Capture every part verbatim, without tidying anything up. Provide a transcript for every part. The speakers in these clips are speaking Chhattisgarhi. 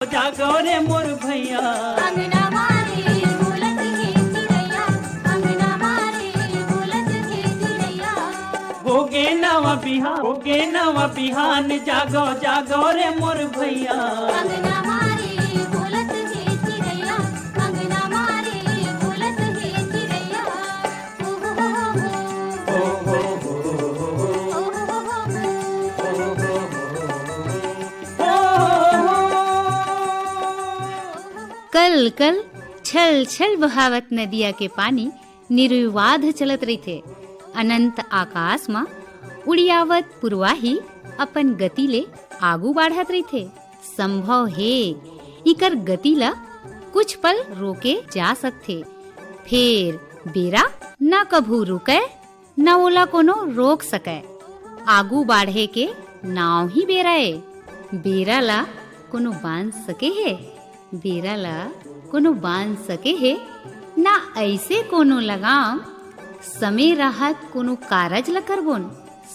जागो रे मोर भैया। अंगना मारे बोलत हे चिड़ैया, अंगना मारे बोलत हे चिड़ैया। होगे नवा बिहान, होगे नवा बिहान, जागो, जागो रे मोर भैया। अंगना मारे बोलत हे चिड़ैया, अंगना मारे बोलत हे चिड़ैया। ओ हो हो हो। ओ हो हो हो। कल कल छल छल बहावत नदिया के पानी निर्विवाद चलत रहिथे। अनंत आकाश म उड़ियावत पुरवाही अपन गति ले आगू बाढ़त रहिथे। संभव हे, इकर गति ल कुछ पल रोके जा सकथे, फेर बेरा न कभू रुकय, न ओला कोनो रोक सकय। आगू बाढ़े के नाव ही बेरा ए। बेरा ला कोनो बांध सके हे? बेरा ला कोनो बांध सके हे? ना अइसे कोनो लगाम। समे रहत कोनो कारज ल करबोन,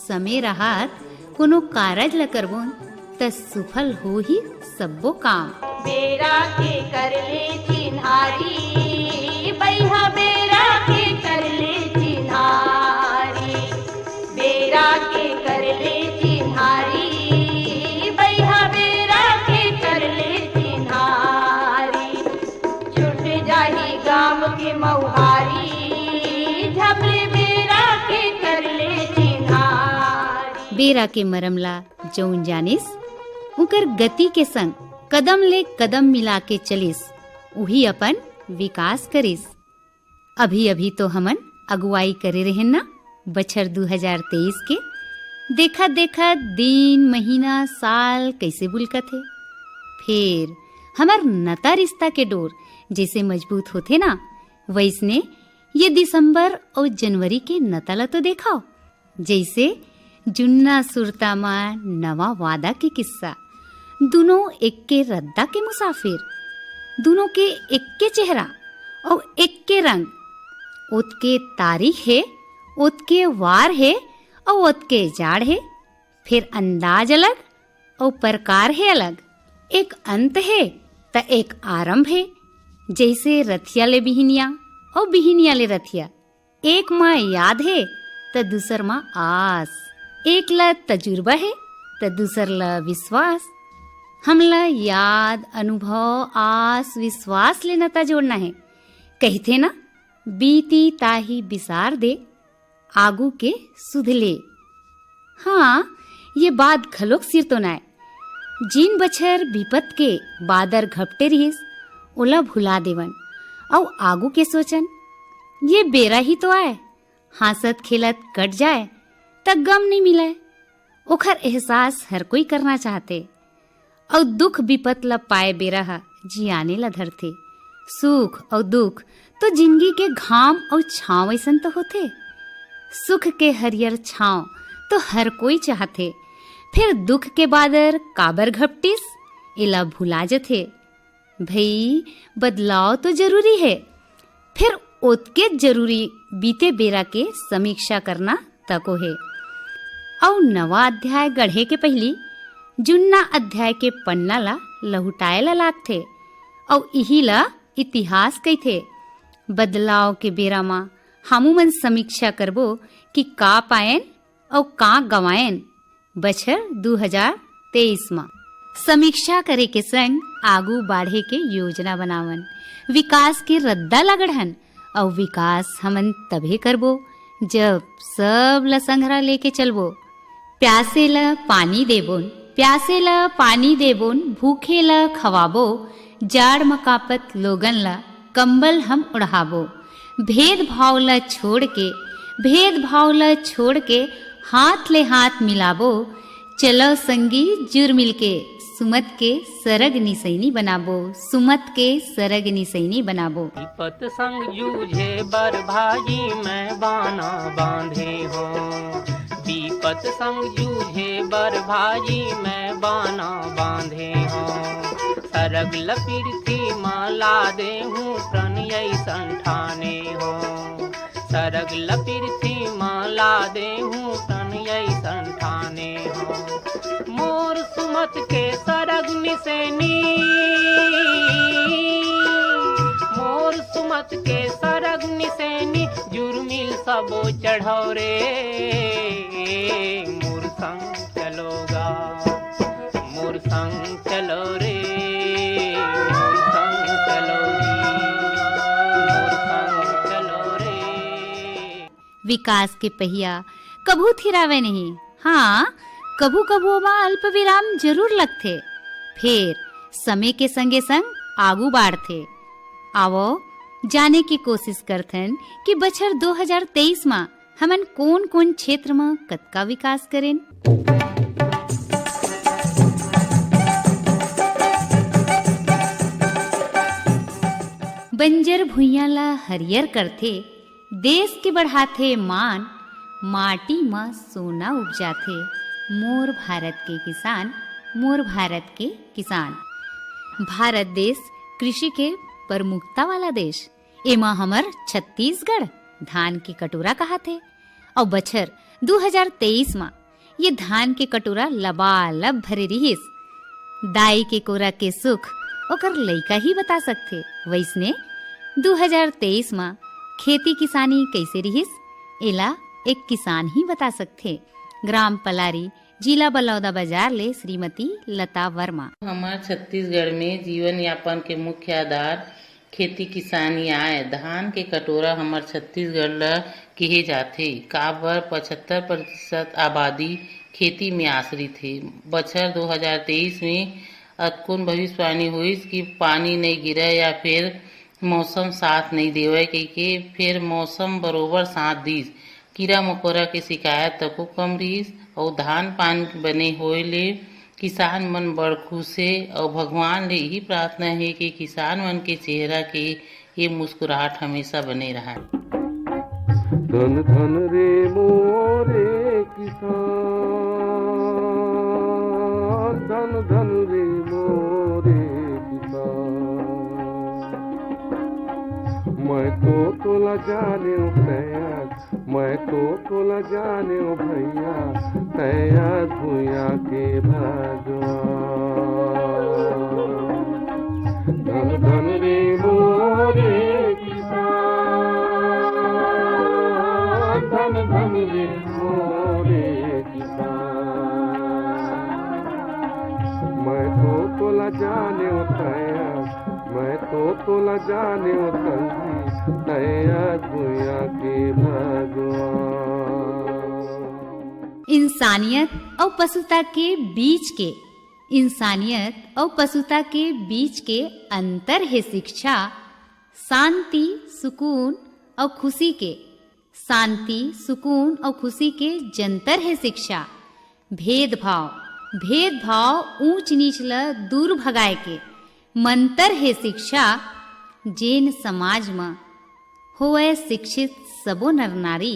समे रहत कोनो कारज ल करबोन, त सुफल होही सब्बो काम। बेरा के कर ले चिन्हारी, बइहा बेरा के कर ले चिन्हारी, बेरा के कर ले चिन्हारी, बइहा बेरा के कर ले चिन्हारी। छूट जाही गाम के मउहारी, झपले बेरा के कर ले चिन्हारी। बेरा के मरम ला जऊन जानिस, उकर गति के संग कदम ले कदम मिला के चलिस, उही अपन विकास करिस। अभी-अभी तो हमन अगुवाई करे रहेन ना, बछर दू हजार तेईस के। देखत-देखत दिन, महीना, साल कइसे बुलकत हे। फेर हमर नता रिश्ता के डोर जइसे मजबूत होथे ना, वइसने ये दिसंबर अउ जनवरी के नता ल तो देखव। जइसे जुन्ना सुरता म नवा वादा के किस्सा, दुनों एक्के रद्दा के मुसाफिर, दुनों के एक्के चेहरा अउ एक्के रंग, ओतके तारीख हे, ओतके वार हे अउ ओतके जाड़ हे, फेर अंदाज अलग अउ परकार हे अलग। एक अंत हे त एक आरंभ हे, जइसे रथिया ले बिहिनिया अउ बिहिनिया ले रथिया। एक म याद हे, त दूसर म आस। एक ल तजुर्बा हे, त दूसर ल विश्वास। हमला याद, अनुभव, आस, विश्वास ले नता जोड़ना हे। कहिथे ना, बीती ताही बिसार दे, आगू के सुध ले। हाँ, ये बात घलोक सिरतोन आय। जिन बछर बिपत के बादर घपटे रिहिस, ओला भुला देवन, अउ आगू के सोचन। ये बेरा ही तो आय, हाँसत खेलत कट जाय, त गम नइ मिलय। ओखर एहसास हर कोई करना चाहथे। अउ दुख बिपत ल पाए बेरा ह जियाने ल धरथे। सुख अउ दुख तो जिनगी के घाम अउ छांव अइसन तो होथे। सुख के हरियर छांव तो हर कोई चाहथे, फेर दुख के बादर काबर घपटिस, एला भुला जथे। भई, बदलाव तो जरूरी हे, फेर ओतके जरूरी बीते बेरा के समीक्षा करना तको हे। अउ नवा अध्याय गढ़े के पहिली जुन्ना अध्याय के पन्ना ला लहुटाए ला लागथे, अउ इही ला इतिहास कहिथे। बदलाव के बेरा म हमू मन समीक्षा करबो कि का पाएन अउ का गंवाएन। बछर दू हजार तेईस म समीक्षा करे के संग आगू बाढ़े के योजना बनावन, विकास के रद्दा ला गढ़न। अउ विकास हमन तभे करबो, जब सब ला संघरा लेके चलबो। प्यासे ला पानी देबोन, प्यासे ला पानी देबोन, भूखे ला खवाबो, जाड़ म कांपत लोगन ला कंबल हम ओढ़ाबो। भेदभाव ल छोड़ के, भेदभाव ल छोड़ के हाथ ले हाथ मिलाबो। चलो संगी जुर मिलके सुमत के सरग निसैनी बनाबो, सुमत के सरग निसैनी बनाबो। विपत संग जूझे बर भाई मैं बाना बांधे हों, विपत संग जूझे बर भाई मैं बाना बांधे हों। सरग ल पृथ्वी म ला दे हूँ, प्रण अइसन ठाने हों। सरग ल पृथ्वी म ला दे हूँ, प्रण अइसन ठाने हों। मोर सुमत के सरग निसैनी अबो चढ़ो रे, मोर संग चलो गा, मोर संग चलो रे, मोर संग चलो रे, मोर संग चलो रे। विकास के पहिया कभू थिरावे नहीं। हाँ, कभू-कभू ओमा अल्प विराम जरूर लगथे, फेर समय के संगे-संग आगू बाढ़थे। आवो, जाने के कोशिश करथन कि बछर दो हज़ार तेईस म हमन कोन-कोन क्षेत्र म कतका विकास करेन। बंजर भुइयां ला हरियर करथे, देश के बढ़ाथे मान, माटी म सोना उपजाथे, मोर भारत के किसान, मोर भारत के किसान। भारत देश कृषि के प्रमुखता वाला देश, एमा हमर छत्तीसगढ़ धान के कटोरा कहाथे। अउ बछर दू हज़ार तेईस म ये धान के कटोरा लबालब भरे रिहिस। दाई के कोरा के सुख ओकर लइका ही बता सकथे। वइसने दू हज़ार तेईस म खेती किसानी कइसे रिहिस, एला एक किसान ही बता सकथे। ग्राम पलारी, जिला बलौदाबाजार ले श्रीमती लता वर्मा। हमर छत्तीसगढ़ में जीवन यापन के मुख्य आधार खेती किसानी आय। धान के कटोरा हमर छत्तीसगढ़ ल केहे जाथे, काबर पचहत्तर प्रतिशत आबादी खेती में आश्रित हे। बछर दो हज़ार तेईस में अतकुन भविष्यवाणी होइस कि पानी नइ गिरय या फेर मौसम साथ नइ देवय कहिके, फेर मौसम बरोबर साथ दीस। कीरा मकोरा के शिकायत तको कम रिहिस अउ धान पान बने होए ले किसान मन बड़ खुश हे अउ भगवान ले इही प्रार्थना हे कि किसान मन के चेहरा के ये मुस्कुराहट हमेशा बने रहय। धन धन रे मोरे किसान, धन धन रे मोरे किसान। मैं तो तोला जानेंव तैं आज, मैं तो तोला जानेंव भैया, तैं आज भुइयां के भगवान। धन धन रे मोरे किसान, धन धन रे मोरे किसान। मैं तो तोला जानेंव तैं आज, मैं तो तोला जानेंव संगी, तैं आज भुइयां के भगवान। इंसानियत अउ पशुता के बीच के, इंसानियत अउ पशुता के बीच के अंतर हे शिक्षा। शांति, सुकून अउ खुशी के, शांति, सुकून अउ खुशी के जंतर हे शिक्षा। भेदभाव, भेदभाव, ऊंच नीच ल दूर भगाए के मंतर हे शिक्षा। जेन समाज म होवय शिक्षित सबो नर नारी,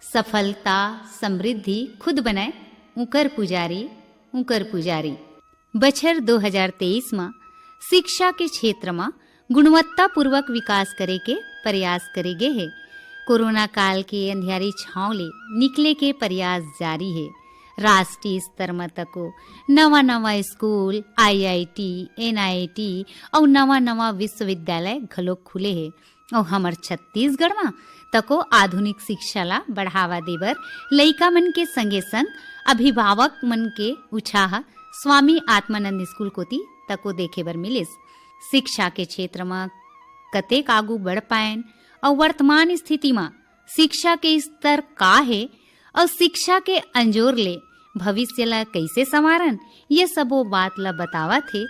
सफलता, समृद्धि खुद बनय, उंकर पुजारी, उंकर पुजारी। बछर दो हज़ार तेईस म शिक्षा के क्षेत्र म गुणवत्तापूर्वक विकास करे के प्रयास करे गे हे। कोरोना काल के अंधियारी छांव ले निकले के प्रयास जारी हे। राष्ट्रीय स्तर म तको नवा-नवा school, I I T, N I T अउ नवा-नवा विश्वविद्यालय घलोक खुले हे। अउ हमर छत्तीसगढ़ म तको आधुनिक शिक्षा ला बढ़ावा देबर लइका मन के संगे-संग अभिभावक मन के उछाह स्वामी आत्मानंद स्कूल कोति तको देखे बर मिलिस। शिक्षा के क्षेत्र म कतेक आगू बढ़ पाएन अउ वर्तमान स्थिति म शिक्षा के स्तर का हे अउ शिक्षा के अंजोर ले भविष्य ला कइसे संवारन, ये सबो बात ला बतावत हे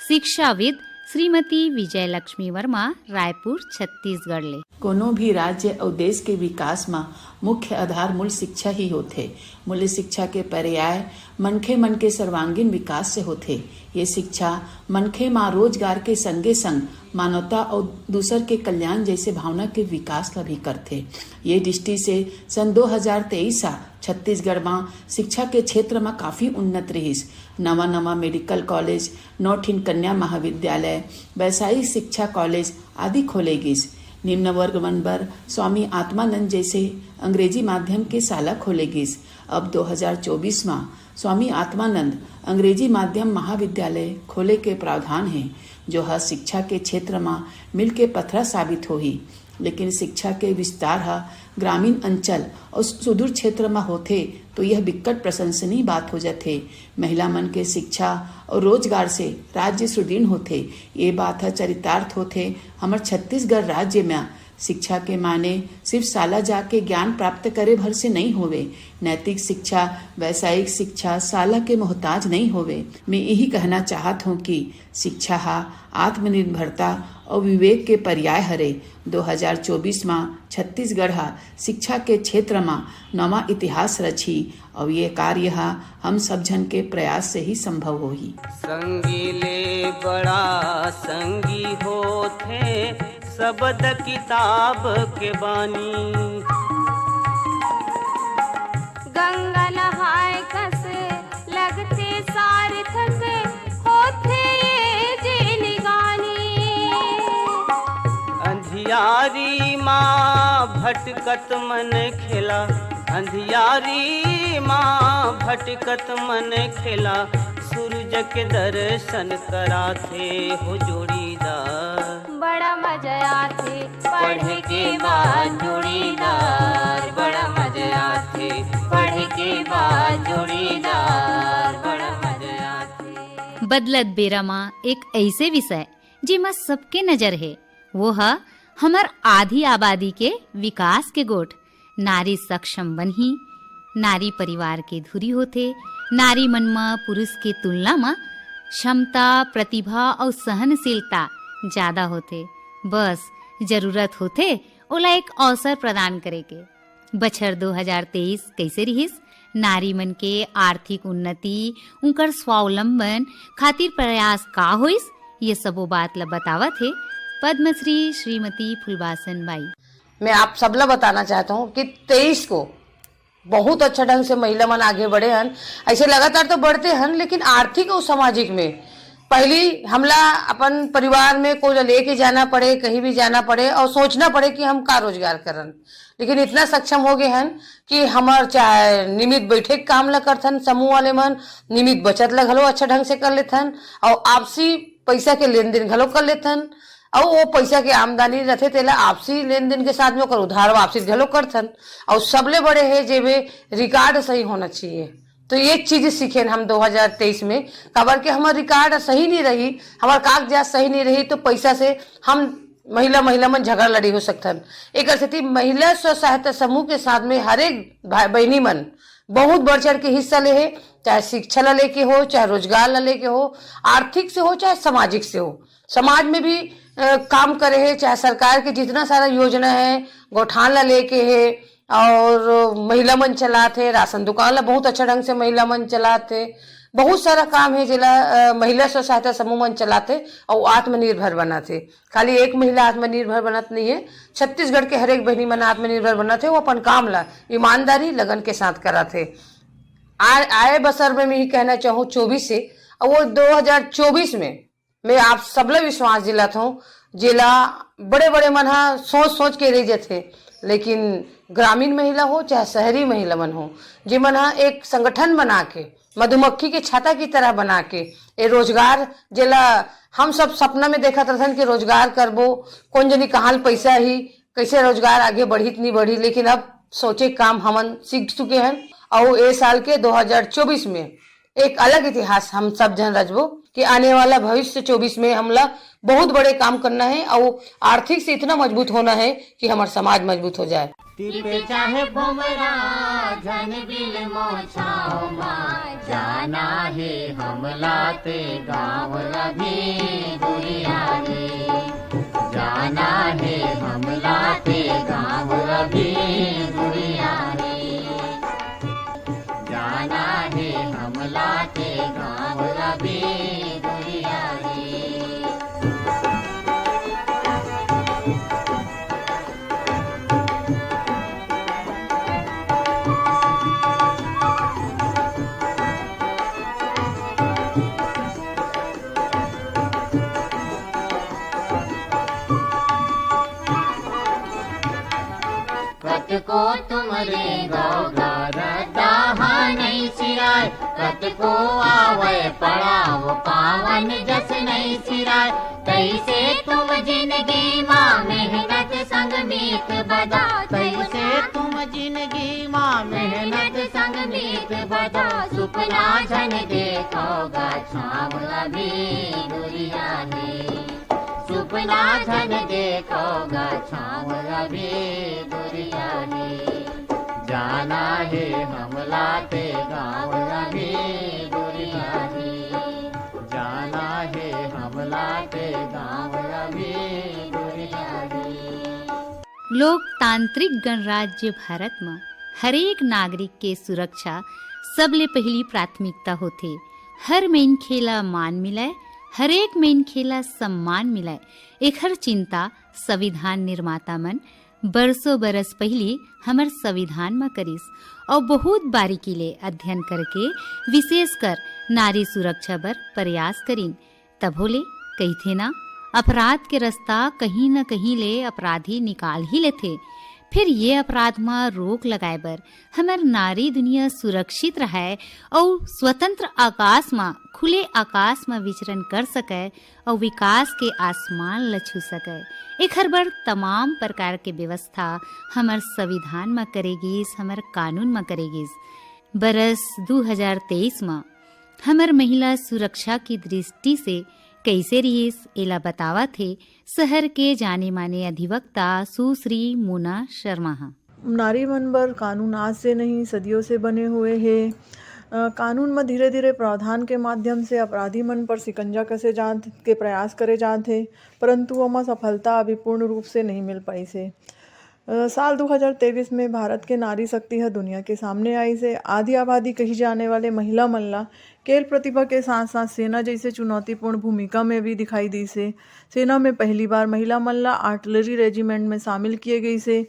शिक्षाविद श्रीमती विजय लक्ष्मी वर्मा, रायपुर, छत्तीसगढ़ ले। कोनो भी राज्य अउ देश के विकास म मुख्य आधार मूल शिक्षा ही होथे। मूल शिक्षा के पर्याय मनखे मन के सर्वांगीण विकास से होथे। ये शिक्षा मनखे म रोजगार के संगे-संग मानवता अउ दूसर के कल्याण जइसे भावना के विकास ला भी करथे। ये दृष्टि से सन दो हज़ार तेईस ह छत्तीसगढ़ म शिक्षा के क्षेत्र म काफी उन्नत रिहिस। नवा-नवा मेडिकल कॉलेज, नौ ठिन कन्या महाविद्यालय, व्यावसायिक शिक्षा कॉलेज आदि खोले गिस। निम्न वर्ग मन बर स्वामी आत्मानंद जइसे अंग्रेजी माध्यम के शाला खोले गिस। अब दो हज़ार चौबीस म स्वामी आत्मानंद अंग्रेजी माध्यम महाविद्यालय खोले के प्रावधान हे, जो ह शिक्षा के क्षेत्र म मील के पथरा साबित होही। लेकिन शिक्षा के विस्तार ह ग्रामीण अंचल अउ सुदूर क्षेत्र म होथे, तो यह बिकट प्रशंसनीय बात हो जाथे। महिला मन के शिक्षा अउ रोजगार से राज्य सुदृढ़ होथे। ये बात ह चरितार्थ होथे। हमर छत्तीसगढ़ राज्य म शिक्षा के माने सिर्फ शाला जाके ज्ञान प्राप्त करे भर से नहीं होवे। नैतिक शिक्षा, व्यावसायिक शिक्षा शाला के मोहताज नहीं होवे। मैं यही कहना चाहत हूँ कि शिक्षा हा आत्मनिर्भरता अउ विवेक के पर्याय हरे। दो हज़ार चौबीस म छत्तीसगढ़ हा शिक्षा के क्षेत्र म नवा इतिहास रचही अउ ये कार्य हा हम सब झन के प्रयास से ही संभव होही। संगी ले बड़ा संगी होथे, सबद किताब के बानी। गंगा नहाय कस लगथे सार्थक होथे ये जिनगानी। अंधियारी मा भटकत मन खेला, अंधियारी मा भटकत मन खेला, सूरज के दर्शन कराथे हो जोड़ीदार। बड़ा मजा आथे पढ़े के बाद जोड़ीदार, बड़ा मजा आथे पढ़े के बाद जोड़ीदार, बड़ा मजा आथे। बदलत बेरा म एक ऐसे विषय, जेमा सबके नजर हे, वो ह हमर आधी आबादी के विकास के गोठ। नारी सक्षम बनही, नारी परिवार के धुरी होथे। नारी मन म पुरुष के तुलना म क्षमता, प्रतिभा अउ सहनशीलता जादा होथे। बस जरूरत होथे ओला एक अवसर प्रदान करे के। बछर दो हज़ार तेईस कइसे रिहिस? नारी मन के आर्थिक उन्नति, उनकर स्वावलंबन खातिर प्रयास का होइस, ये सबो बात ल बतावत हे पद्मश्री श्रीमती फुलबासन बाई। मैं आप सबला बताना चाहता हूँ कि तेईस को बहुत अच्छा ढंग से महिला मन आगे बढ़े हन। ऐसे लगातार तो बढ़ते हन, लेकिन आर्थिक और सामाजिक में पहली हमला अपन परिवार में कोई ला लेके जाना पड़े, कहीं भी जाना पड़े और सोचना पड़े कि हम का रोजगार करन। लेकिन इतना सक्षम हो गए हन कि हमर चाहे नियमित बैठे के काम ला करथन, समूह वाले मन नियमित बचत ला घलो अच्छा ढंग से कर लेथन और आपसी पैसा के लेन देन घलो कर लेथन। और वो पैसा के आमदनी रथे, तेला आपसी लेन देन के साथ में ओकर उधार वापसी घलो करथन। और सबले बड़े है जेमे रिकॉर्ड सही होना चाहिए। तो ये चीज सीखेन हम दो हज़ार तेईस में, काबर के हमर रिकॉर्ड सही नहीं रही, हमर कागजात सही नहीं रही, तो पैसा से हम महिला, महिला मन झगड़ा लड़ी हो सकथन। एकर सेती महिला स्व सहायता समूह के साथ में हर एक भाई बहिनी मन बहुत बढ़ चढ़ के हिस्सा ले हे, चाहे शिक्षा ला लेके हो, चाहे रोजगार ला लेके हो, आर्थिक से हो, चाहे सामाजिक से हो। समाज में भी, अ, काम करे हे, चाहे सरकार के जितना सारा योजना है, गौठान ला लेके हे, और महिला मन चलात हे, राशन दुकान ला बहुत अच्छा ढंग से महिला मन चलात हे। बहुत सारा काम हे जेला, अ, महिला स्व सहायता समूह मन चलात हे और आत्मनिर्भर बनात हे। खाली एक महिला आत्मनिर्भर बनत नहीं है, छत्तीसगढ़ के हर एक बहिनी मन आत्मनिर्भर बनत हे, वो अपन काम ला ईमानदारी, लगन के साथ करत हे। आ-, आए बसर में मैं ही कहना चाहूँ चौबीस से, और वो दो हज़ार चौबीस में मैं आप सबला विश्वास दिलात हूँ, जेला बड़े-बड़े मन ह सोच-सोच के रह जथे, लेकिन ग्रामीण महिला हो चाहे शहरी महिला मन हो, जेमन ह एक संगठन बना के, मधुमक्खी के छत्ता की तरह बना के, ए रोजगार जेला हम सब सपना में देखत रहथन कि रोजगार करबो, कोन जनी कहाँ ले पैसा ही, कैसे रोजगार आगे बढ़ी त नहीं बढ़ी, लेकिन अब सोचे काम हमन सीख चुके हन। और ए साल के दो हज़ार चौबीस में एक अलग इतिहास हम सब झन रचबो कि आने वाला भविष्य चौबीस में हमला बहुत बड़े काम करना है और आर्थिक से इतना मजबूत होना है कि हमार समाज मजबूत हो जाए। टिप चाहे भोमरा, झन बिल मोछाओ मा, जाना हे हमला ते गाँव अभी दुरिया रे। जाना हे हमला ते गाँव अभी दुरिया रे। जाना हे हमला ते गाँव अभी दुरिया रे। कतको तुमरे गौ घर दाहा नइ सिराय, कतको आवय पड़ाव पावन जस नइ सिराय। तइसे तुम जिनगी मा मेहनत संग मीत बजा, तैसे तुम जिंदगी मा मेहनत संग मीत बजा। सुपना झन देखो गा छाव अभी दुरिया हे, सुपना झन देखो गा छाव अभी दुरिया हे। जाना हे हमला ते गाँव अभी दुरिया हे, जाना हे हमला ते गाँव अभी दुरिया हे। लोकतांत्रिक गणराज्य भारत म हरेक नागरिक के सुरक्षा सबले पहिली प्राथमिकता होथे। हर मनखे ल मान मिलय, हरेक मनखे ल सम्मान मिलय, एखर चिंता संविधान निर्माता मन बरसों बरस पहिली हमर संविधान म करिस अउ बहुत बारीकी ले अध्ययन करके विशेषकर नारी सुरक्षा बर प्रयास करिन। तभो ले कहिथे ना, अपराध के रस्ता कहीं न कहीं ले अपराधी निकाल ही लेथे। फिर ये अपराध म रोक लगाए बर हमर नारी दुनिया सुरक्षित रहय अउ स्वतंत्र आकाश म, खुले आकाश म विचरण कर सकय अउ विकास के आसमान ल छू सकय। एखर बर तमाम प्रकार के व्यवस्था हमर संविधान म करे गिस, हमर कानून म करे गिस। बरस दू हजार तेईस म हमर महिला सुरक्षा की दृष्टि से कइसे रिहिस, एला बतावत हे शहर के जाने माने अधिवक्ता सुश्री मोना शर्मा ह। नारी मन बर कानून आज से नहीं, सदियों से बने हुए हे। अ, कानून म धीरे-धीरे प्रावधान के माध्यम से अपराधी मन पर शिकंजा कसे जात के प्रयास करे जात हे, परंतु ओमा सफलता अभी पूर्ण रूप से नहीं मिल पाइस हे। अ, साल दू हजार तेईस में भारत के नारी शक्ति ह दुनिया के सामने आइस हे। आधी आबादी कही जाने वाले महिला मन ला खेल प्रतिभा के साथ-साथ सेना जैसे चुनौतीपूर्ण भूमिका में भी दिखाई दीस हे। सेना में पहली बार महिला मन ला आर्टिलरी रेजिमेंट में शामिल किए गईस हे।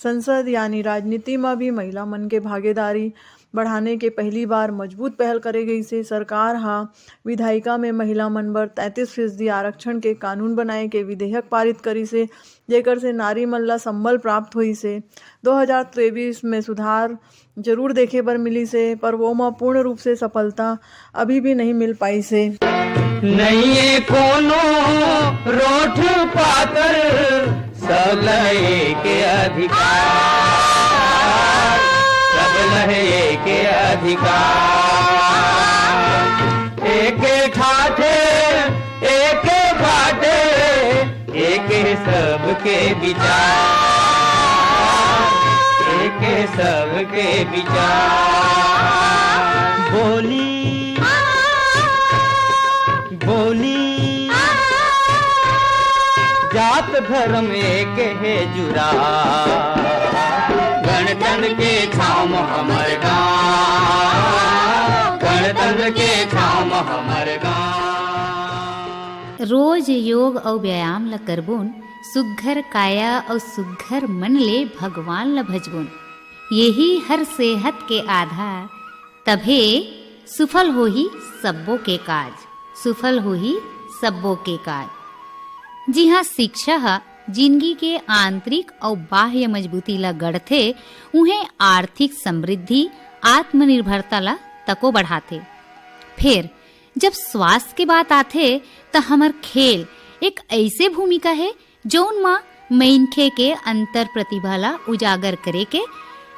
संसद यानी राजनीति म भी महिला मन के भागीदारी बढ़ाने के पहली बार मजबूत पहल करे गईस हे। सरकार ह विधायिका में महिला मन बर तैंतीस फीसदी आरक्षण के कानून बनाए के विधेयक पारित करिस हे, जेकर से नारी मन ला संबल प्राप्त होइस हे। दो हजार तेईस में सुधार जरूर देखे बर मिलिस हे, पर वो म पूर्ण रूप से सफलता अभी भी नहीं मिल पाइस हे। नइये कोनो रोठ पातर, सब लहे के अधिकार, सब लहे के अधिकार। एक ठाठे, एक बाटे, एक सबके विचार, एक सबके विचार। बोली, बोली, जात धर्म एक हे जुरा, गणतंत्र के छाँव म हमर गाँव, गणतंत्र के छाँव म हमर गाँव। रोज योग अउ व्यायाम ल करबोन, सुग्घर काया अउ सुग्घर मन ले भगवान ल भजबोन। यही हर सेहत के आधार, तभे सुफल होही सब्बो के काज, सुफल होही सब्बो के काज। जी हाँ, शिक्षा ह जिनगी के आंतरिक अउ बाह्य मजबूती ल गढ़थे, उहें आर्थिक समृद्धि, आत्मनिर्भरता ल तको बढ़ाथे। फेर जब स्वास्थ्य के बात आथे, त हमर खेल एक अइसे भूमिका हे, जउन म मनखे के अंतर प्रतिभा ला उजागर करे के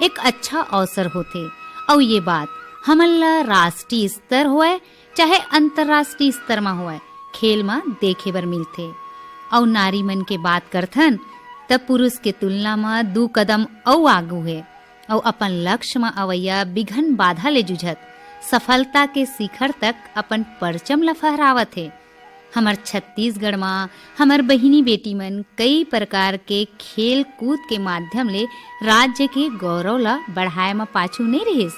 एक अच्छा अवसर होथे। अउ ये बात हमन ला राष्ट्रीय स्तर होवय, चाहे अंतर्राष्ट्रीय स्तर म होवय, खेल म देखे बर मिलथे। अउ नारी मन के बात करथन, त पुरुष के तुलना म दू कदम अउ आगू हे। अउ अपन लक्ष्य म अवइया बिघन बाधा ले जूझत सफलता के शिखर तक अपन परचम ल फहरावत हे। हमर छत्तीसगढ़ म हमर बहिनी बेटी मन कई प्रकार के खेल कूद के माध्यम ले राज्य के गौरव ल बढ़ाए म पाछू नइ रिहिस।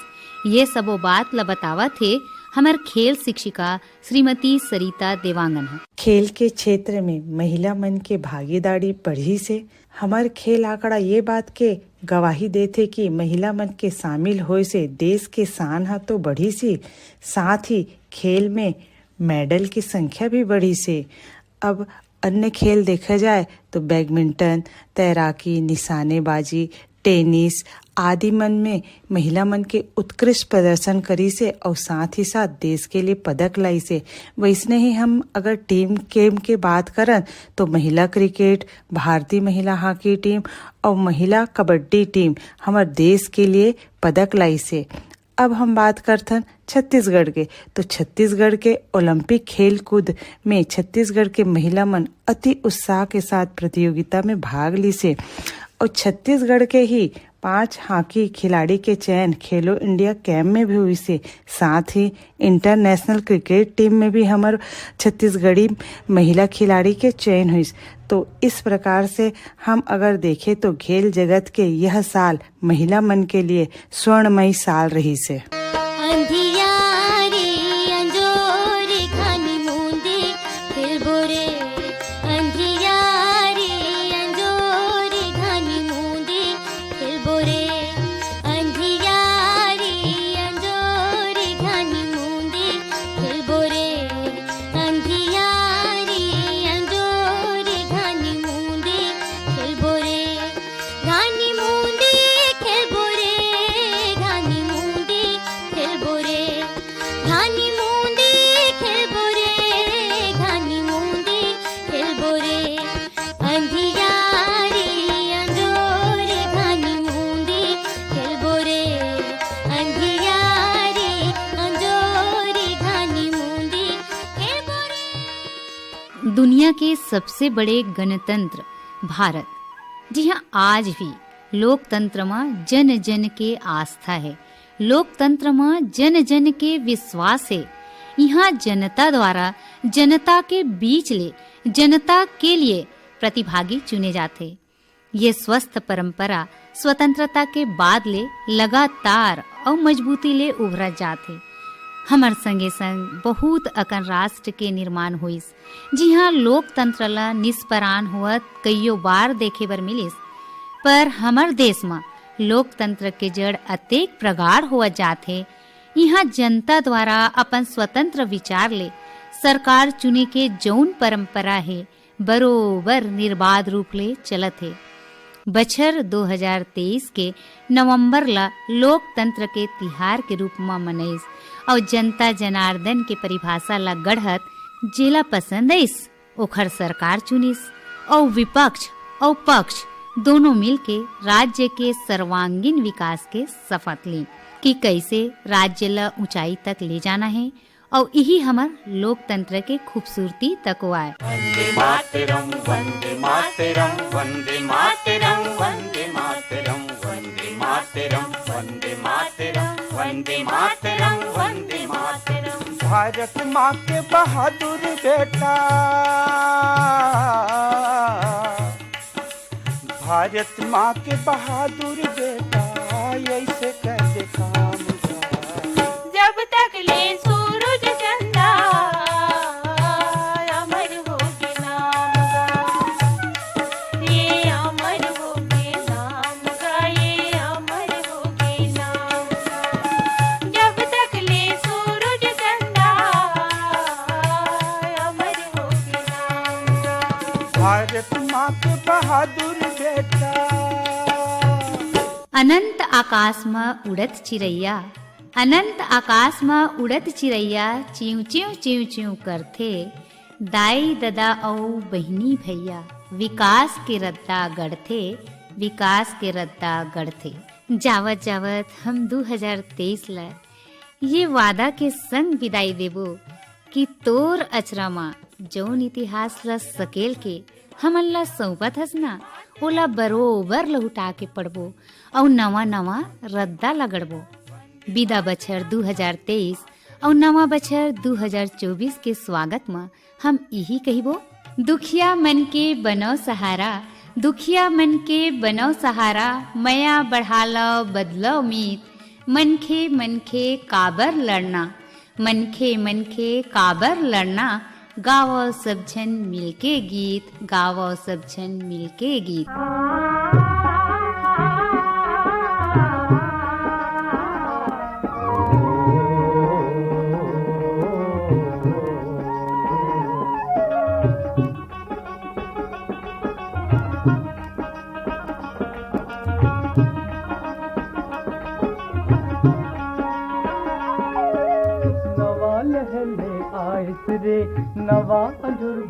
ये सबो बात ल बतावत हे हमर खेल शिक्षिका श्रीमती सरिता देवांगन ह। खेल के क्षेत्र में महिला मन के भागीदारी बढ़िस हे। हमर खेल आंकड़ा ये बात के गवाही देथे कि महिला मन के शामिल होए से देश के शान ह तो बढ़िस ही, साथ ही खेल में मेडल की संख्या भी बढ़िस हे। अब अन्य खेल देखे जाए तो बैडमिंटन, तैराकी, निशानेबाजी, टेनिस आदि मन में महिला मन के उत्कृष्ट प्रदर्शन करिस हे अउ साथ ही साथ देश के लिए पदक लाइस हे। वैसने ही हम अगर टीम गेम के बात करन तो महिला क्रिकेट, भारतीय महिला हॉकी टीम अउ महिला कबड्डी टीम हमर देश के लिए पदक लाइस हे। अब हम बात करथन छत्तीसगढ़ के, तो छत्तीसगढ़ के ओलंपिक खेल कूद में छत्तीसगढ़ के महिला मन अति उत्साह के साथ प्रतियोगिता में भाग लिस हे। और छत्तीसगढ़ के ही पांच हॉकी खिलाड़ी के चयन खेलो इंडिया कैंप में भी हुइस हे। साथ ही इंटरनेशनल क्रिकेट टीम में भी हमर छत्तीसगढ़ी महिला खिलाड़ी के चयन हुइस। तो इस प्रकार से हम अगर देखें तो खेल जगत के यह साल महिला मन के लिए स्वर्णमयी साल रहिस हे। अंधियारी अंजोरी घानी मुंदी खेलबो रे। अंधियारी अंजोरी घानी मुंदी खेलबो रे। अंधियारी अंजोरी घानी मुंदी खेलबो रे। अंधियारी अंजोरी घानी मुंदी खेलबो रे। घानी मुंदी खेलबो रे। घानी मुंदी खेलबो रे। घानी मुंदी खेलबो रे। घानी मुंदी खेलबो रे। अंधियारी अंजोरी घानी मुंदी खेलबो रे। अंधियारी अंजोरी घानी मुंदी खेलबो रे। दुनिया के सबसे बड़े गणतंत्र भारत, जिहां आज भी लोकतंत्र म जन जन के आस्था हे। लोकतंत्र म जन जन के विश्वास हे। इहां जनता द्वारा जनता के बीच ले जनता के लिए प्रतिभागी चुने जाथे। ये स्वस्थ परंपरा स्वतंत्रता के बाद ले लगातार अउ मजबूती ले उभरत जात हे। हमर संगे संग बहुत अकन राष्ट्र के निर्माण होइस, जिहां लोकतंत्र ला निष्परान होवत कइयो बार देखे बर मिलिस। पर हमर देश म लोकतंत्र के जड़ अतेक प्रगाढ़ होवत जात हे, इहां जनता द्वारा अपन स्वतंत्र विचार ले सरकार चुने के जउन परंपरा हे, बरोबर निर्बाध रूप ले चलत हे। बछर दो हजार तेईस के नवंबर ला लोकतंत्र के तिहार के रूप म मनइस अउ जनता जनार्दन के परिभाषा ला गढ़त, जेला पसंद आइस, ओखर सरकार चुनिस अउ विपक्ष अउ पक्ष दोनों मिलके राज्य के सर्वांगीण विकास के शपथ लीन कि कइसे राज्य ला ऊंचाई तक ले जाना हे। अउ इही हमर लोकतंत्र के खूबसूरती तको आय। वंदे मातरम, वंदे मातरम, वंदे मातरम, वंदे मातरम, वंदे मातरम, वंदे मातरम, वंदे मातरम, वंदे मातरम। भारत माँ के बहादुर बेटा, भारत माँ के बहादुर बेटा, ऐसे कैसे काम का? जब तक ले सूरज चंदा, अमर होगे नाम का। ये अमर होगे नाम का, ये अमर होगे नाम का। जब तक ले सूरज चंदा, अमर होगे नाम का। भारत माँ के बहादुर बेटा। अनंत आकाश म उड़त चिरैया, अनंत आकाश म उड़त चिरैया, चिंव चिंव चिंव चिंव करथे। दाई ददा अउ बहिनी भैया, विकास के रद्दा गढ़थे, विकास के रद्दा गढ़थे। जावत जावत हम दू हजार तेईस ल ये वादा के संग विदाई देबो कि तोर अचरा म जउन इतिहास ल सकेल के हमन ल सौंपत हस ना, ओला बरोबर लहुटा के पढ़बो अउ नवा नवा रद्दा ल गढ़बो। बिदा बछर दू हजार तेईस अउ नवा बछर दू हजार चौबीस के स्वागत म हम इही कहिबो, दुखिया मन के बनव सहारा, दुखिया मन के बनव सहारा, मया बढ़ालव बदलव मीत, मनखे मनखे काबर लड़ना, मनखे मनखे काबर लड़ना, गावव सब झन मिलके गीत, गावव सब झन मिलके गीत।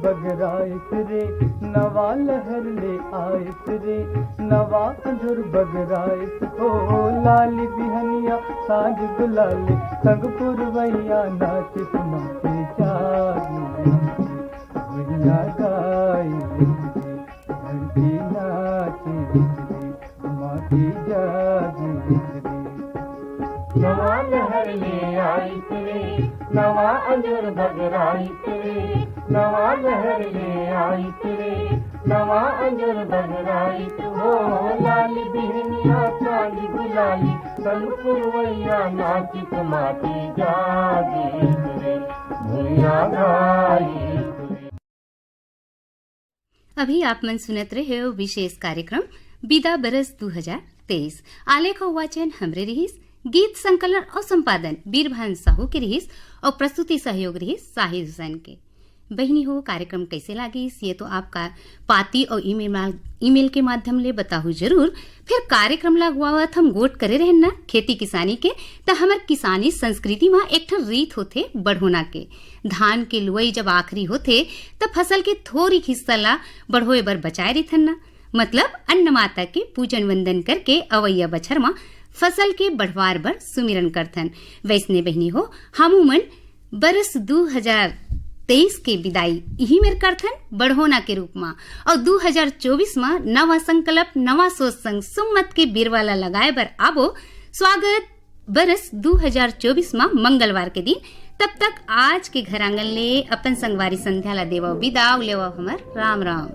बगराइस रे, नवा लहर ले आइस रे, नवा अंजुर बगराइस हो। लाली बिहनिया साँझ गुलाली, संग पुरवैया नाचिस माटी जागी रे, भुइयाँ गाई रे, धरती नाची रे, माटी जागी रे। नवा लहर ले आइस रे, नवा अंजुर बगराइस रे, नवा लहर ले आइस रे, नवा अंजुर बगराइस हो। लाली बिहनिया साँझ गुलाली, संग पुरवैया नाचिस माटी जागी रे, भुइयाँ गाई रे। अभी आप मन सुनत रहे हो विशेष कार्यक्रम बिदा बरस दू हजार तेईस। आलेख अउ वाचन हमरे रिहिस, गीत संकलन अउ संपादन बीरभान साहू के रिहिस अउ प्रस्तुति सहयोग रिहिस साहिर हुसैन के। बहिनी हो, कार्यक्रम कैसे लागिस, ये तो आपका पाती अउ ईमेल मा-, ईमेल के माध्यम ले बताहू जरूर। फिर कार्यक्रम ला अगुवावत हम गोठ करे रहन ना खेती किसानी के, त हमर किसानी संस्कृति मा एक ठन रीत होथे बढ़ोना के। धान के लुवई जब आखिरी होथे, त फसल के थोरिक हिस्सा ला बढ़ोए बर बचाए रहिथन ना, मतलब अन्न माता के पूजन वंदन करके अवइया बछर मा फसल के बढ़वार बर सुमिरन करथन। वैसने बहिनी हो, हमू मन बरस दू हजार तेईस के बिदाई इही मेर करथन बढ़ोना के रूप मा, अउ दू हजार चौबीस मा नवा संकल्प, नवा सोच संग सुम्मत के बिरवा ला लगाए बर आबो। स्वागत बरस दू हजार चौबीस मा मंगलवार के दिन। तब तक आज के घर आंगन ले अपन संगवारी संध्या ला देवव बिदा, अउ लेवव हमर राम राम।